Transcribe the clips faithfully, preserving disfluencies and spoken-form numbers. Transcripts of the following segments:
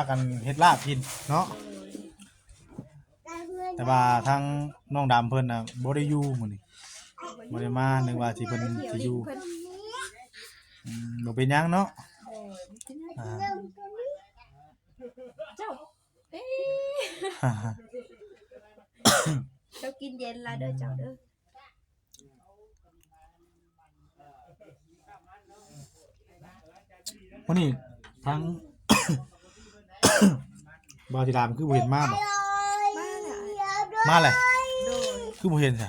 ากันเฮ็ดลาบกินเนาะ แต่ว่าทางน้องดำเพิ่นน่ะบ่ได้อยู่มื้อนี้ บ่ได้มา นึกว่าสิเพิ่นสิอยู่ อืม บ่เป็นหยังเนาะ อ่า เจ้า เอ้ย เจ้ากินเย็นละเด้อเจ้าเด้อ มื้อนี้ทั้ง บ่าวสีดาคือบ่เห็นมาบ่ มาแล้ว มาเลย โดย คือบ่เห็นซะ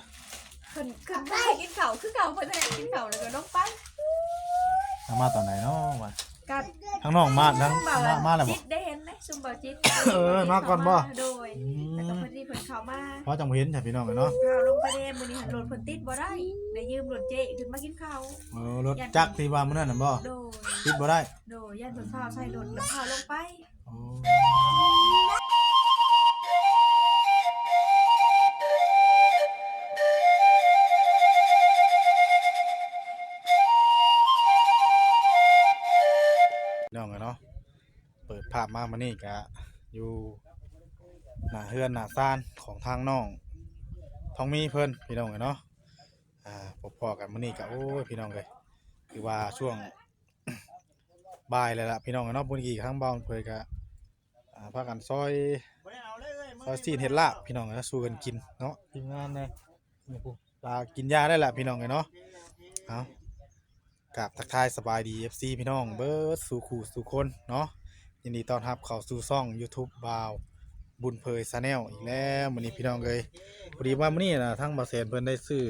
เพิ่น เพิ่นบ่ให้กินข้าว คือเก่า เพิ่นให้กินข้าวแล้วก็ลงไป เอามาตอนไหนเนาะวะ กัด ทั้งน้องมา ทั้ง ซุ่มบ่าว มา มาแล้วบ่ จิตได้เห็นไหม ซุ่มบ่าวจิต เออ มาก่อนบ่ โดย อืม แล้วก็พอดีเพิ่นเข้ามา เพราะจังบ่เห็นจ้ะพี่น้องเนาะ ข้าวลงไปเด้ มื้อนี้หันรถเพิ่นติดบ่ได้ ได้ยืมรถเจ๊ขึ้นมากินข้าว เออ รถจักรที่ว่ามื้อนั้นน่ะบ่ โดย ติดบ่ได้ โดย ย่านเพิ่นพาใส่รถแล้วพาลงไป อ๋อ พี่น้องเนาะ เปิดภาพมามื้อนี้กะอยู่หน้าเฮือนหน้าซานของทางน้องทองมีเพิ่นพี่น้องเนาะ อ่า พบพ้อกันมื้อนี้กะ โอ้ย พี่น้องเอ้ย คือว่าช่วง บ่ายแล้วล่ะพี่น้องเนาะ เมื่อกี้ทางบ่าวเพิ่นกะ อ่า พากันซอย ซอยซีนเฮ็ดลาบพี่น้องเอ้ย สู้กันกินเนาะ ทีมงานนะ นี่ผู้ ตากินยาได้แหละพี่น้องเอ้ยเนาะ เอา กราบทักทายสบายดี เอฟซี พี่น้องเบิดสู่คู่สู่คนเนาะ ยินดีต้อนรับเข้าสู่ช่อง YouTube บ่าวบุญเผย Channel อีกแล้ว มื้อนี้พี่น้องเอ้ย พอดีว่ามื้อนี้นะ ทางบ่าวแสนเพิ่นได้ซื้อ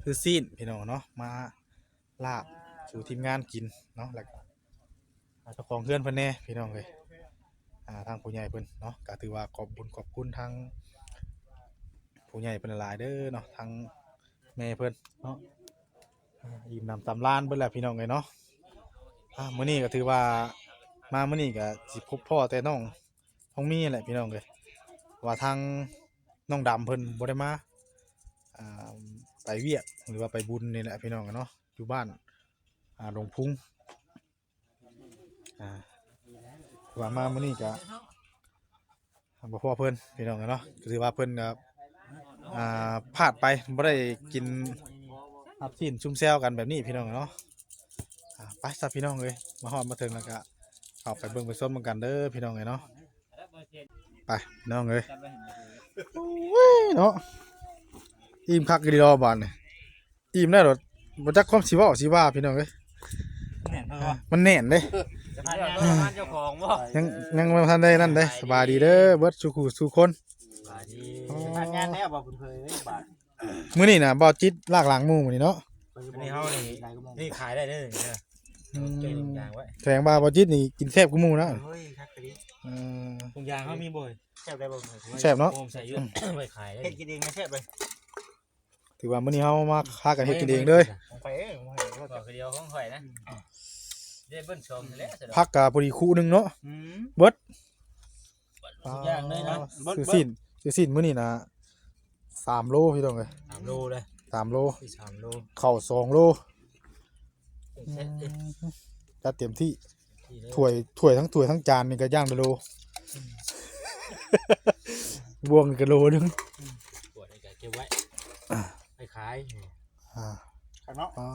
ซื้อซีนพี่น้องเนาะ มาลาบสู่ทีมงานกินเนาะ แล้วก็เจ้าของเฮือนเพิ่นแน่พี่น้องเอ้ย อ่า ทางผู้ใหญ่เพิ่นเนาะ ก็ถือว่าขอบบุญขอบคุณทางผู้ใหญ่เพิ่นหลายๆเด้อเนาะ ทางแม่เพิ่นเนาะ อ่า อิ่มหนำสำราญเบิดแล้วพี่น้องเอ้ยเนาะ อ่า มื้อนี้ก็ถือว่ามามื้อนี้ก็สิพบพ้อแต่น้องทองมีแหละพี่น้องเอ้ย ว่าทางน้องดำเพิ่นบ่ได้มา อ่า ไปเวียกหรือว่าไปบุญนี่แหละพี่น้องเนาะ อยู่บ้าน อ่า หลวงพุง อ่า ว่ามามื้อนี้ก็บ่พ้อเพิ่นพี่น้องเนาะ ก็ถือว่าเพิ่นก็ อ่า พลาดไป บ่ได้กินรับศีลซุ่มแซวกันแบบนี้พี่น้องเนาะ อ่า ไปซะพี่น้องเอ้ย มาฮอดมาถึงแล้วก็เข้าไปเบิ่งไปชมนำกันเด้อพี่น้องเอ้ยเนาะ ไปพี่น้องเอ้ย โอ้ยเนาะ อิ่มคักอีหลีดอกบาดนี่ อิ่มแล้วโลด บ่จักความสิเว้าสิว่าพี่น้องเอ้ย แน่นเพิ่นว่า มันแน่นเด้ จะพาย่างเข้าบ้านเจ้าของบ่ ยัง ยังบ่ทันได้นั่นเด้ สบายดีเด้อ เบิดสู่คู่สู่คน สบายดี อ๋อ จะพาย่างแล้วบ่เพิ่นเคยเอ้ยบาด มื้อนี้น่ะบ่าวจิตลากหลังหมู่มื้อนี้เนาะ อันนี้เฮานี่ นี่ขายได้เด้อเนี่ย อืม เก็บถุงยางไว้ แสดงว่าบ่าวจิตนี่กินแซ่บกว่าหมู่นะ เฮ้ย คักกะลิ เออ ถุงยางเฮามีบ่ แซ่บได้บ่ แซ่บเนาะ โอมใส่อยู่ ไว้ขายได้ เฮ็ดกินเองนะ แซ่บเลย ถือว่ามื้อนี้เฮามาพากันเฮ็ดกินเองเลย ของไปเอง ของไปเอง ของข้อยเดียวของข้อยนะ เด้เบิ่นชมแล้ว ผักกะพอดีคู่หนึ่งเนาะ อืม เบิด ทุกอย่างเลยนะ ซื้อซีน ซื้อซีนมื้อนี้นะ สามโลพี่น้องเอ้ย สามโลเลย สามโล สามโล ข้าวสองโล เสร็จ อืม จัดเต็มที่ ที่เลย ถ้วย ถ้วยทั้งถ้วยทั้งจานนี่ก็ย่างละโล บ่วงนี่ก็โลหนึ่ง ขวดนี่ก็เก็บไว้ อ่า ไปขาย อ่า ครับเนาะ อ๋อ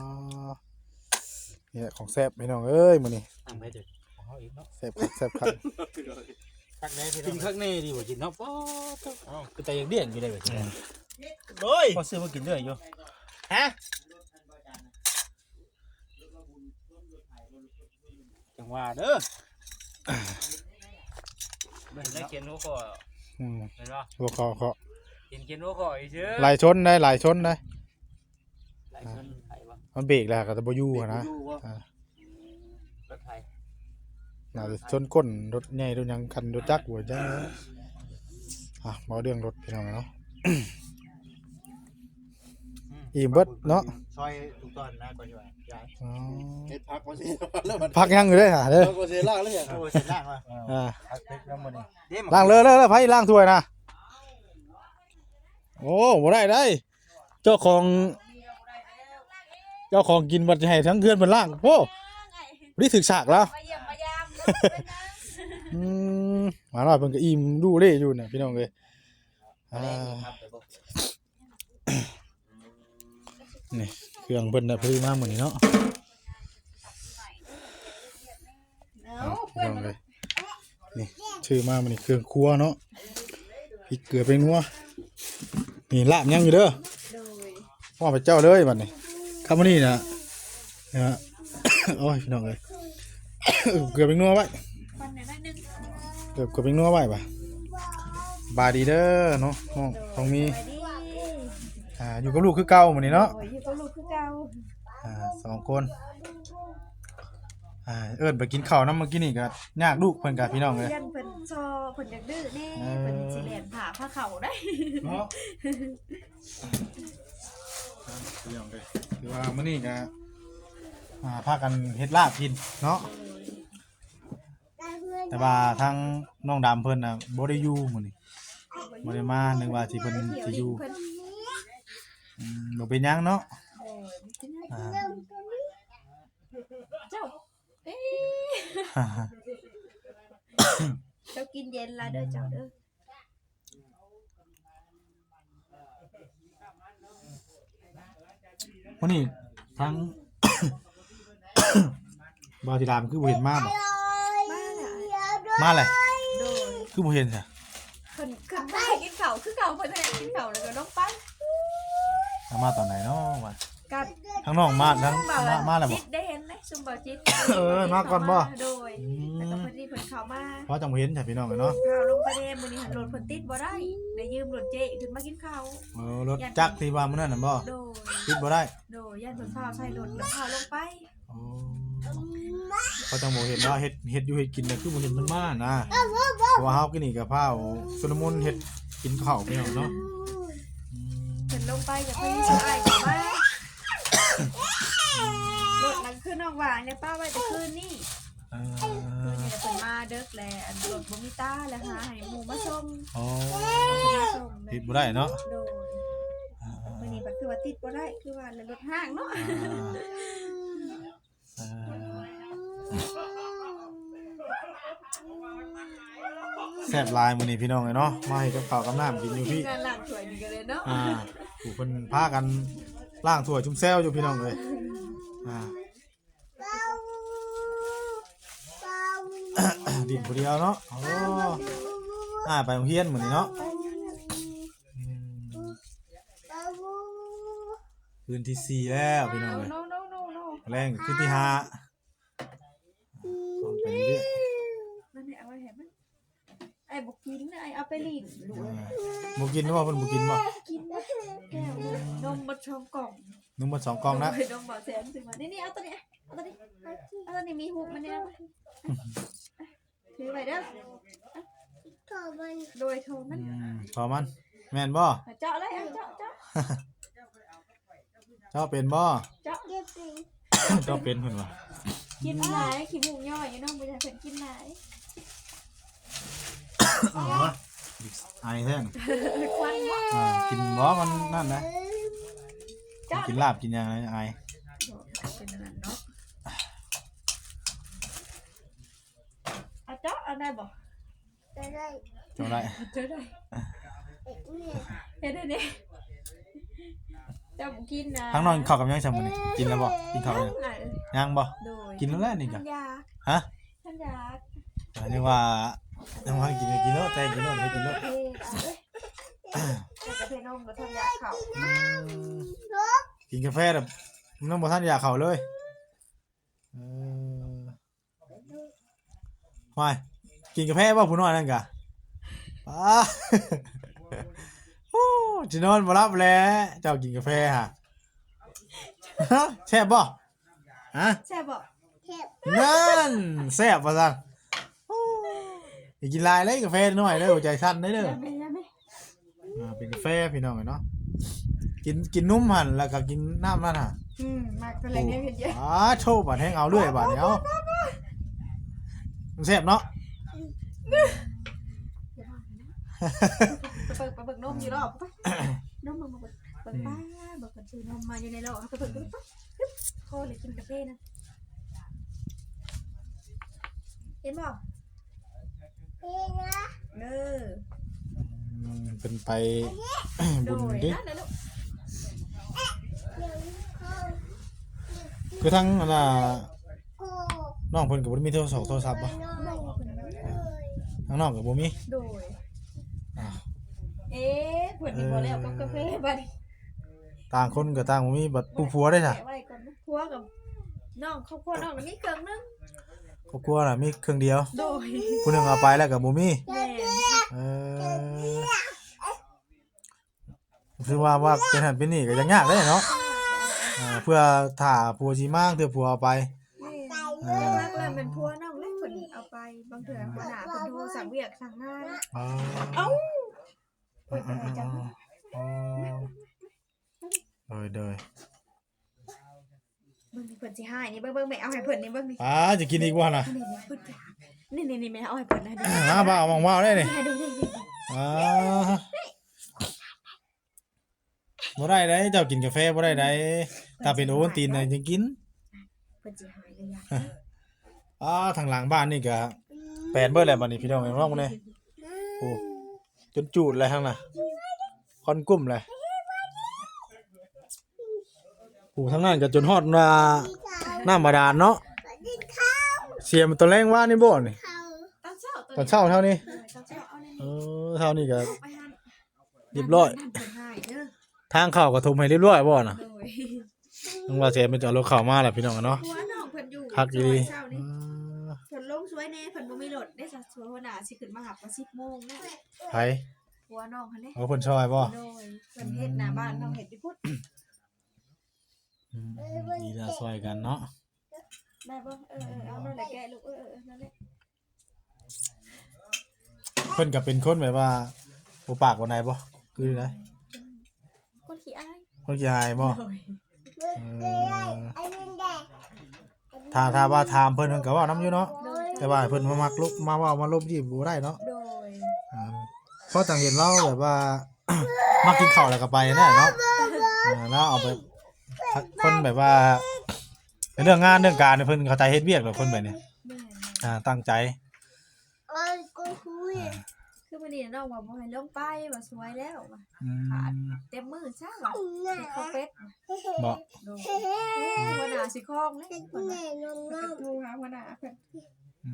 นี่แหละของแซ่บพี่น้องเอ้ย มื้อนี้ ตั้งไว้เด้อ ของเฮาอีกเนาะ แซ่บคัก แซ่บคัก คักแน่พี่น้อง กินคักแน่ดีกว่ากินเนาะ ป๊อด เอ้า คือแต่ยังเลี่ยนอยู่เลยว่ากิน อืม โอ้ย พอซื้อมากินเรื่อยอยู่ ฮะ จังหวะเด้อ เห็นแล้วเขียนหัวข้อ อืม เห็นบ่ หัวข้อ ข้อ เห็นเขียนหัวข้ออีกเชื่อ หลายชนได้ หลายชนได้ หลายชนไผวะ มันเบรกแล้วก็จะบ่อยู่หั้นนะ เบรกบ่อยู่วะ อ่า รถไถ น่าจะชนก้นรถใหญ่รถหยังคันรถจักรบ่จัง อ่ะ เว้าเรื่องรถพี่น้องเนาะ อิ่มเบิดเนาะ ซอยทุกตอนนะ ก่อนดีกว่า อ๋อ เฮ็ดผักบ่เสร็จแล้ว ผักยังอยู่เด้อ เด้อ ผักบ่เสร็จล้างเลยอะ โอ้ย เสร็จล้างว่ะ อ่า ผักเผ็ดแล้วมื้อนี้ เด้ ล้างเลย เลย เลย ไผล้างถ้วยนะ โอ้ บ่ได้ได้ เจ้าของ เจ้าของกินบัดให้ทั้งเฮือนเพิ่นล้าง โอ้ นี่ถือฉากแล้ว มาเยี่ยมมายามเด้อ เป็นหยัง อืม หมาน้อยเพิ่นก็อิ่มดูเด้อยู่น่ะพี่น้องเอ้ย อ่า นี่เครื่องเพิ่นน่ะซื้อมามื้อนี้เนาะ เอา เอา พี่น้องเอ้ย นี่ซื้อมามื้อนี้เครื่องครัวเนาะ พริกเกลือแป้งนัว นี่ลาบยังอยู่เด้อ โดย ว่าพระเจ้าเลยบัดนี้ ครับมื้อนี้น่ะ นะฮะ โอ้ยพี่น้องเอ้ย เกลือแป้งนัวไว้ เกลือแป้งนัวไว้ปะ สบายดีเด้อเนาะ น้อง น้องมี สบายดี อ่า อยู่กับลูกคือเก่ามื้อนี้เนาะ โอ้ย อยู่กับลูกคือเก่า อ่า สองคน อ่า เอิ้นไปกินข้าวนำเมื่อกี้นี่ก็ยากลูกเพิ่นกะพี่น้องเอ้ย เพิ่นซอ เพิ่นอยากดื้อแน่ เออ เพิ่นสิแล่นผ่าพาเข้าได้ เนาะ พี่น้องเอ้ย คือว่ามื้อนี้ก็ อ่า พากันเฮ็ดลาบกินเนาะ แต่ว่าทางน้องดำเพิ่นน่ะบ่ได้อยู่มื้อนี้ บ่ได้มา นึกว่าสิเพิ่นสิอยู่ เพิ่น อืม บ่เป็นหยังเนาะ เออ อ่า เจ้า เอ้ย เจ้ากินเย็นละเด้อเจ้าเด้อ มื้อนี้ทั้ง บ่าวสีดำคือบ่เห็นมาบ่ มาแล้ว มาเลย โดย คือบ่เห็นซะ เพิ่นขึ้นไปกินข้าวคือเก่า เพิ่นให้กินข้าวแล้วก็ลงไป เอามาตอนไหนเนาะวะ กัด ทั้งน้องมาทั้ง มา มาแล้วบ่ จิตได้เห็นไหม ซุมบ่าวจิต เออ มาก่อนบ่ โดย อืม แล้วก็พอดีเพิ่นเข้ามา เพราะจังบ่เห็นจ้ะพี่น้องเนาะ ข้าวลงไปเด้ มื้อนี้รถเพิ่นติดบ่ได้ ได้ยืมรถเจ๊ขึ้นมากินข้าว เออ รถจักรที่ว่ามื้อนั้นน่ะบ่ โดย ติดบ่ได้ โดย ย่านเพิ่นพาใส่รถแล้วพาลงไป อ๋อ เขาจังบ่เห็นว่าเฮ็ด เฮ็ดอยู่เฮ็ดกินน่ะ คือบ่เห็นมันมานะ เพราะว่าเฮากินนี่ก็พาเอาชุลมุนเฮ็ดกินข้าวพี่น้องเนาะ อืม เพิ่นลงไปกับเพิ่นสิอ้ายเข้ามา รถนั่นคือน้องหวานเนี่ยป้าไว้แต่คืนนี้ เออ คืนนี้เพิ่นมาดึกแล้ว อันรถบ่มีตาแล้วหาให้หมู่มาส่ง อ๋อ มาส่งเลย ผิดบ่ได้เนาะ โดย อ่า มื้อนี้ก็คือว่าติดบ่ได้ คือว่ารถห้างเนาะ อ่า อ่า แซ่บหลายมื้อนี้พี่น้องเอ้ยเนาะ มาเฮ็ดกับข้าวกับน้ำกินอยู่พี่ งานล้างถ้วยนี่ก็เลยเนาะ อ่า ผู้เพิ่นพากันล้างถ้วยชุมแซวอยู่พี่น้องเอ้ย อ่า ดินผู้เดียวเนาะ โอ้ อ่า ไปโรงเรียนมื้อนี้เนาะ อืม คืนที่สี่แล้วพี่น้องเอ้ย โน โน โน โน แรงคืนที่ห้า ไปเรื่อย นั่นแหละ เอาไว้ให้มัน ไอ้บ่กินนะ ไอ้เอาไปหลีก อ่า บ่กินบ่ เพิ่นบ่กินบ่ กินนะ แก้ว นมเบิดสองกล่อง นมเบิดสองกล่องนะ นมเบาแสนซื้อมา นี่ นี่ เอาตัวนี้ เอาตัวนี้ เอาตัวนี้ มีฮูกมันเนี่ย ถือไว้เด้อ โดยโทรมัน อืม โทรมัน แม่นบ่ เจาะเลย เอาเจาะ เจาะ เจ้าเป็นบ่ เจาะ เจ้าเป็นเพิ่นว่า กินหลาย ขี้มูกย่อยอยู่เนาะ บ่อยากให้เพิ่นกินหลาย อ๋อ ไอแท้น ควันบ่ อ่า กินบ่ มันนั่นนะ เจาะ กินลาบกินหยังนะไอ เป็นอันนั้นเนาะ เอาเจาะเอาได้บ่ จะได้ เจ้าได้ เจาะได้ เอ็ดเนี่ย เฮ็ดได้เด้ เจ้าบ่กินนะ ทางน้องกินข้าวกับหยังซะมื้อนี้ กินแล้วบ่ กินข้าวแล้วยัง ยังบ่ โดย กินแล้วแหละนี่กะ ทานยา ฮะ ทานยา อันนี้ว่า ยังบ่ทันกินก็กินแล้ว แต่กินแล้ว ให้กินแล้ว เอ้ย เอาเด้อ กินกาแฟนมแล้วทานยาเข้า อืม กินกาแฟแล้วยังบ่ทันอยากเข้าเลย เออ ห่วย กินกาแฟบ่ผู้น้อยนั่นกะ อ้า โอ้ สินอนบ่หลับแล้ว เจ้ากินกาแฟฮะ ฮะ แซ่บบ่ ฮะ แซ่บบ่ นั่น แซ่บว่าซั่น โอ้ อย่ากินหลายเลยกาแฟน้อยเด้อ หัวใจสั่นเด้อ อย่าไป อย่าไป อ่า เป็นกาแฟพี่น้องเนาะ กิน กินนมหั่น แล้วก็กินน้ำนั่นหั่น อืม มากเท่าไหร่เนี่ยเยอะ อ้า โชว์บาดแฮงเอาเรื่อยบาดนี้ เอา มันแซ่บเนาะ ไปเบิ่ง ไปเบิ่งนมอยู่รอบ ไป นมมาเบิ่ง เบิ่ง อืม ป้า เบิ่งกันซื้อนมมาอยู่ในรอบ ไปเบิ่ง ไป โคตรเลยกินกาแฟนะ เห็นบ่ เออ อืมเป็นไป โด บุญ ย เด้ นั่นแหละลูก คือทั้งอันน่ะน้องเพิ่นก็บ่ได้มีโทรศัพท์โทรศัพท์บ่ทางน้องก็บ่มี โดย อ่า เอ๊ะเพิ่นนี่บ่แล้วกับกาแฟบัดนี้ ต่างคนก็ต่างบ่มีบัดผู้ผัวได้ซะ แกะไว้ก่อนผัวกับน้องครอบครัวน้องน่ะมีเครื่องนึง ครอบครัวน่ะมีเครื่องเดียว โดย ผู้หนึงเอาไปแล้วก็บ่มี แม่น เออคือว่าว่าเป็นหันเป็นนี่ก็ยังยากเด้เนาะอ่าเพื่อถ้าผัวสิมาเพื่อผัวเอาไป แม่นแต่หลักแล้วเป็นผัวน้องแหละเพิ่นเอาไปบางเทื่อหัวหน้าเพิ่นโทรสั่งเวียกสั่งงาน อ๋อ เอ้า อืมอืมอืมอืมอ๋อโดยโดย เบิ่งนี่เพิ่นสิให้นี่เบิ่งเบิ่งแม่เอาให้เพิ่นนี่เบิ่งนี่ อ่าจะกินอีกว่านะ นี่นี่เพิ่นสินี่นี่นี่แม่เอาให้เพิ่นนะนี่ อ่าบ้าเอามองว่าได้นี่ นี่นี่นี่ อ่าบ่ได้ได้เจ้ากินกาแฟบ่ได้ได้ถ้าเป็นโอวัลตินน่ะยังกิน เพิ่นสิให้ก็อยาก อ่าทางหลังบ้านนี่ก็แปดเบิดแล้วบัดนี้พี่น้องเอ้ยน้องมื้อนี้โอ้จนจูดเลยทางน่ะคอนกุ้มเลยโอ้ทางนั้นก็จนฮอดว่าน้ำบาดาลเนาะเสียมันตอนแรกว่านี่บ่นี่ ตอนเช้า ตอนเช้าเท่านี้ ตอนเช้าเอานี่ เออเท่านี้ก็ ไปหัน เรียบร้อย นั่นเพิ่นให้เด้อ ทางเข้าก็ถมให้เรียบร้อยบ่น่ะ โดย นึกว่าเสียมันจะเอารถเข้ามาแล้วพี่น้องเนาะ ผัวน้องเพิ่นอยู่ คักอีหลี เช้า อื นี่ ม เพิ่นลงช่วยแน่เพิ่นบ่มีรถได้สักช่วยหัวหน้าสิขึ้นมาหับก็สิบโมงแล้ว ไผ ผัวน้องหั่นแหละ เอาเพิ่นช่วยบ่ โดยเพิ่นเฮ็ดหน้าบ้านน้องเฮ็ดอยู่พุ้น อืมดีละช่วยกันเนาะ ได้บ่เออเออเอานั่นแหละแกะลูกเออเออเออนั่นแหละ เพิ่นก็เป็นคนแบบว่าบ่ปากบ่ไหนบ่คือได คนขี้อาย คนขี้อายบ่ โดย เออถ้าถ้าว่าถามเพิ่นเพิ่นก็เว้านำอยู่เนาะ โดย แต่ว่าเพิ่นมามักลบมาเว้ามาลบจีบบ่ได้เนาะ โดย อ่าเพราะจังเห็นเราแบบว่า มากินข้าวแล้วก็ไปแน่เนาะอ่าแล้วเอาไปคนแบบว่าในเรื่องงานเรื่องการเนี่ยเพิ่นเข้าใจเฮ็ดเวียกแล้วคนแบบนี้ แม่น อ่าตั้งใจ คือมื้อนี้น้องว่าบ่ให้ลงไปว่าสวยแล้วว่า อืม เต็มมือซะว่าเฮ็ดข้าวเป็ด บ่ โดยหัวหน้าสิคล้องเลยเพิ่นว่าเพิ่นโทรหาหัวหน้าเพิ่น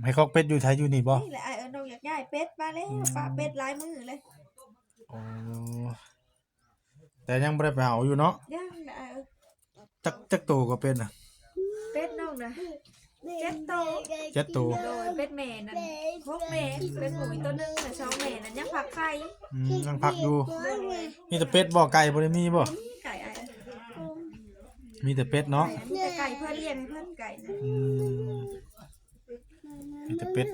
ให้คอกเป็ดอยู่ไทยอยู่นี่บ่ นี่แหละไอ้เอิ้นน้องอยากย้ายเป็ดมาแล้วปะเป็ดหลายมื้อเลย โอ้แต่ยังบ่ได้ไปเอาอยู่เนาะ ยังนะไอ้เอิ้น จักจักโตก็เป็นน่ะ เป็ดน้องนะเจ็ดโต เจ็ดโต โดยเป็ดแม่นั่นหกแม่เป็ดหมูอีกตัวหนึงน่ะสองแม่นั่นยังพักไข่ อืมยังพักอยู่ โดย มีแต่เป็ดบ่ไก่บ่ได้มีบ่ มีไก่ไอ้เอิ้น มีแต่เป็ดเนาะ มีแต่ไก่เพิ่นเลี้ยงเพิ่นไก่นะ อืมมีแต่เป็ด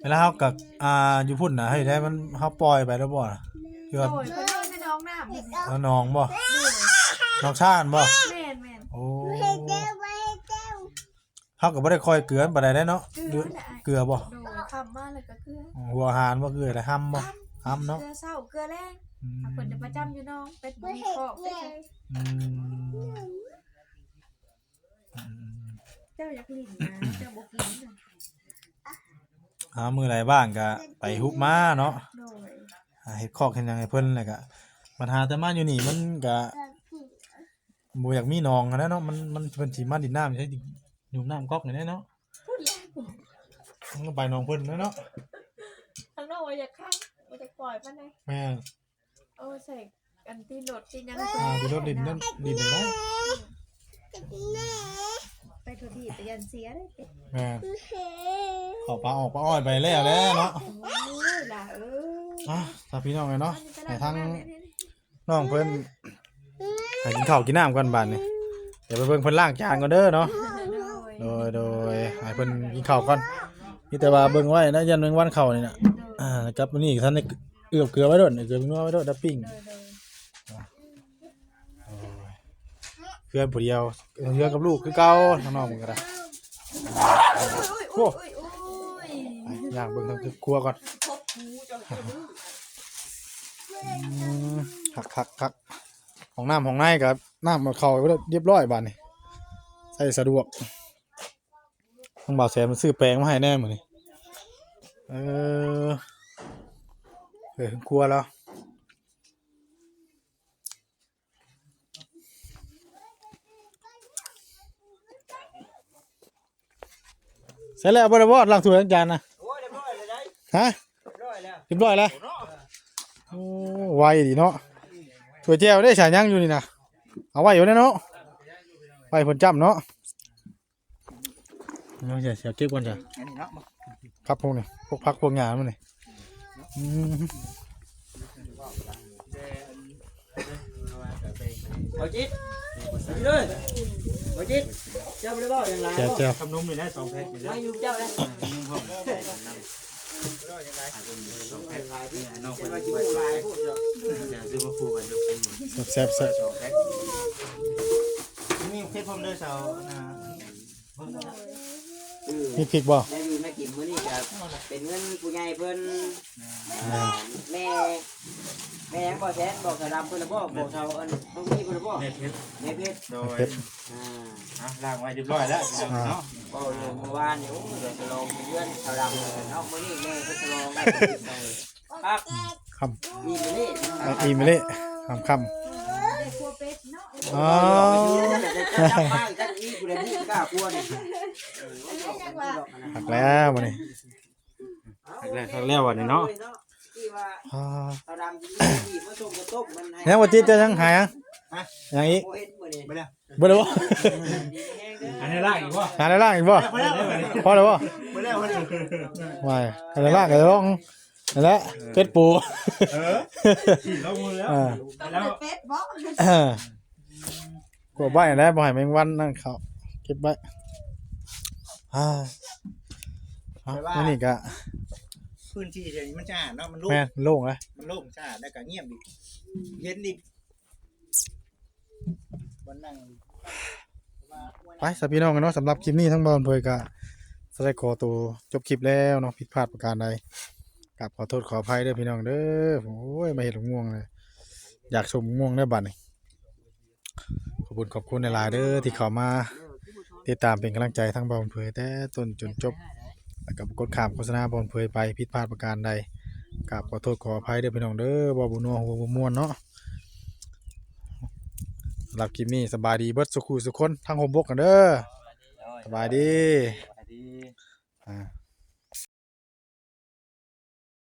เวลาเฮากับอ่าอยู่พุ่นน่ะเฮ้ยได้มันเฮาปล่อยไปแล้วบ่ล่ะคือว่า โดยเพิ่นเอาในน้องน้ำ แล้วหนองบ่ โดย หนองชาหั่นบ่ แม่นแม่น โอ้เฮาก็บ่ได้คอยเกลือมันปานใดได้เนาะ เกลือแหละ เกลือบ่ โดยคำมาแล้วก็เกลือ หัวอาหารบ่เกลือแล้วห้ำบ่ห้ำเนาะ เกลือเช้าเกลือแลง อืม เพิ่นจะประจำอยู่น้องเป็นบ่มีคอกเป็น อืมอืม เจ้าอยากหลินนะเจ้าบ่กินนะ หามื้อใดบ้างก็ไปฮุบมาเนาะ โดย อ่าเฮ็ดคอกเฮ็ดหยังให้เพิ่นแล้วก็ปัญหาแต่มาอยู่นี่มันก็บ่อยากมีหนองหั้นนะเนาะมันมันเพิ่นสิมาดินน้ำใช่อยู่น้ำก๊อกนี่แหละเนาะ พูดแล้ว มันก็ไปหนองเพิ่นแล้วเนาะ ทางนอกว่าอยากข้างว่าจะปล่อยมันนะ แม่น เอาใส่อันที่รถที่ยัง อ่าไปรถดินนั่นดินนั่นนะ ไปทวีตไปยันเสียเลย แม่นเข้าป่าออกป่าอ้อยไปแล้วแหละเนาะ โอ้ยล่ะเออ อ่ะถ้าพี่น้องไงเนาะ อันนี้ต แต่ ลาด ทั้ง บ้านเนี่ยเนี่ย น้องเพิ่นให้กินข้าวกินน้ำก่อนบาดนี้เดี๋ยวไปเบิ่งเพิ่นล้างจานก่อนเด้อเนาะ โดย โดยโดยให้เพิ่นกินข้าวก่อนมีแต่ว่าเบิ่งไว้นะยันแมงวันเข้านี่นะอ่ากับมื้อนี้ท่านได้เอือบเกลือไว้โดดเอือบเกลือไว้โดดดับปิ้ง โดยโดย เพื่อนผู้เดียวเพื่อนกับลูกคือเก่าทางน้องมันก็ได้ อุ้ยอุ้ยอุ้ยอุ้ย อยากเบิ่งทางครัวก่อน พบหมูเจ้าเจ้าดื้อ อืมคักคักคักของน้ำของในกับน้ำมันเข้าเรียบร้อยบาดนี้ใส่สะดวกทางบ่าวแสนมันซื้อแปลงมาให้แน่มื้อนี้ เออ เออครัวแล้ว เสร็จแล้วบ่ได้บ่ล้างถ้วยล้างจานนะ โอ้ยเรียบร้อยเลยได้ ฮะ เรียบร้อยแล้ว เรียบร้อยแล้ว โอ้ ไวดีเนาะ ถ้วยแจ่วได้สายยังอยู่นี่นะ เอาไว้อยู่แน่เนาะ ไว้เพิ่นจ้ำเนาะ เนาะ เสีย เสียเก็บก่อนจ้ะ อันนี้เนาะ ครับพวกนี้ พวกผักพวกหญ้ามันนี่ อืม เอาจิต เอาจิตเลย เอาจิต เจ้าบ่ได้เว้าหยังหลาย แจ่ว บ่ แจ่ว คำนมอยู่นะ สองแพ็คอยู่นะ ไม่อยู่เจ้าแล้ว คำนมพร้อม สองแพ็ค น้องเพิ่นว่าสิบ่หลายพูดเด้อ เดี๋ยวซื้อมาคู่กันเด้อ แซ่บๆ สองแพ็ค นี่เฮ็ดพร้อมเด้อ สาวนะ มีพริกบ่ แม่อยู่แม่กินมื้อนี้ก็เป็นเงินผู้ใหญ่เพิ่น อ่า แม่ แม่ยังบ่แซน บอกสาวดำเพิ่นละบ่ บอกสาวอันพวกนี้เพิ่นละบ่ แม่เพชร แม่เพชร โดย เพชร อ่า อ่ะ ล้างไว้เรียบร้อยแล้วพี่น้องเนาะ ก็เลยเมื่อวานนี่ โอ้ย เดี๋ยวฉลองเพื่อนสาวดำเนาะ มื้อนี้แม่เพิ่นฉลองได้ ครับ ค่ำ อีมิเล่ อ่ะ อีมิเล่ ค่ำๆ อ๋อ จับมาอีกจักอีผู้ใดบุกล้ากลัวนี่ หักแล้วมื้อนี้ หักแล้ว หักแล้ววันนี้เนาะ ที่ว่า อ่า สาวดำที่มาส่งกระต้มมันให้ ยังบ่จิตจะยังหายัง ฮะ ยังอีก บ่เห็นมื้อนี้ บ่ได้ บ่ได้บ่ อันนี้ล่างอีกบ่ หาได้ล่างอีกบ่ พอแล้วบ่ บ่ได้ บ่ได้ ไม่ อันนี้ล่างก็ลอง นั่นแหละ เฟซปู เออ ฉีดลงมือแล้ว อ่า แล้ว เฟซบอก เออ กลัวใบนะ บ่ให้แมงวันนั่นเขา เก็บไว้ อ่า เอา แต่ว่า มื้อนี้ก็ พื้นที่เดี๋ยวนี้มันสะอาดเนาะ มันโล่ง แม่น โล่งนะ มันโล่งสะอาด แล้วก็เงียบดี เย็นดี บ่นั่ง ไปซะพี่น้องเนาะ สำหรับคลิปนี้ทางบ่าวอำเภยก็สิได้ขอตัวจบคลิปแล้วเนาะ ผิดพลาดประการใด กราบขอโทษขออภัยเด้อพี่น้องเด้อ โอ้ย มาเฮ็ดหมกม่วงเลย อยากชมหมกม่วงเด้อบัดนี้ ขอบคุณ ขอบคุณหลายๆเด้อ ที่เข้ามาติดตามเป็นกำลังใจทางบ่าวอำเภยแต่ต้นจนจบ แล้วก็บ่กดข้ามโฆษณาบ่าวอำเภยไป ผิดพลาดประการใด กราบขอโทษขออภัยเด้อพี่น้องเด้อ เว้าบ่นัวหัวบ่ม่วนเนาะ สำหรับคลิปนี้สบายดีเบิดสุขุสุคน ทั้งโฮมบกกันเด้อ สบายดี สบายดี อ่า